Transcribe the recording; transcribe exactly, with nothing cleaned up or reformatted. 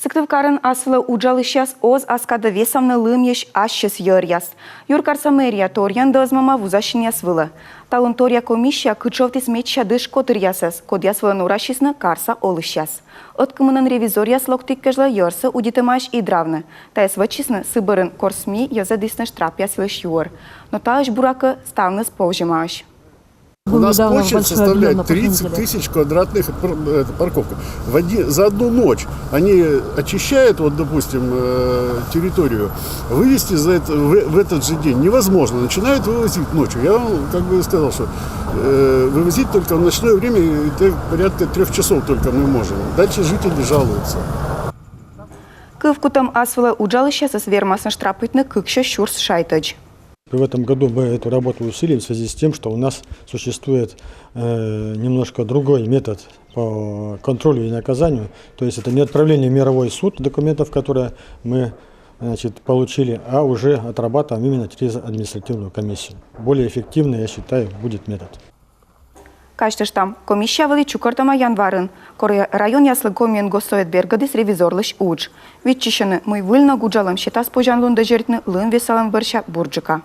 Сыктывкарын ас вылӧ уджалысьяс оз ас кадӧ весавны лымйысь ассьыс йӧръяс. Юркарса мэрия торйӧн дӧзмӧма вузасинъяс вылӧ. Талун торъя комиссия кытшовтіс медся дыш котыръясӧс, кодъяс вылӧ норасисны карса олысьяс. Ӧткымынӧн ревизоръяс локтігкежлӧ йӧрсӧ удитӧмаӧсь идравны. Тайӧс вӧчисны сы бӧрын, кор СМИ йӧзӧдісны штрапъяс йылысь юӧр. Но таысь, буракӧ, ставныс повзьӧмаӧсь. У нас площадь составляет тридцать тысяч квадратных пар- это, парковка. В один, за одну ночь они очищают, вот, допустим, э, территорию. Вывести за это, в, в этот же день невозможно. Начинают вывозить ночью. Я вам как бы сказал, что э, вывозить только в ночное время, это порядка трех часов только мы можем. Дальше жители жалуются. Кывкутӧм ас вылӧ уджалысьясӧс вермасны штрапитны кыксё сюрс шайтӧдз. В этом году мы эту работу усилим в связи с тем, что у нас существует э, немножко другой метод по контролю и наказанию. То есть это не отправление в мировой суд документов, которые мы, значит, получили, а уже отрабатываем именно через административную комиссию. Более эффективный, я считаю, будет метод. Казьтыштам, комиссия вӧлі чукӧртӧма январын, кор районъяслы Комиын Госсовет бергӧдіс ревизорлысь удж. Виччысьӧны, мый выль ног уджалӧм сетас позянлун дӧзьӧритны лым весалӧм бӧрся бурджыка.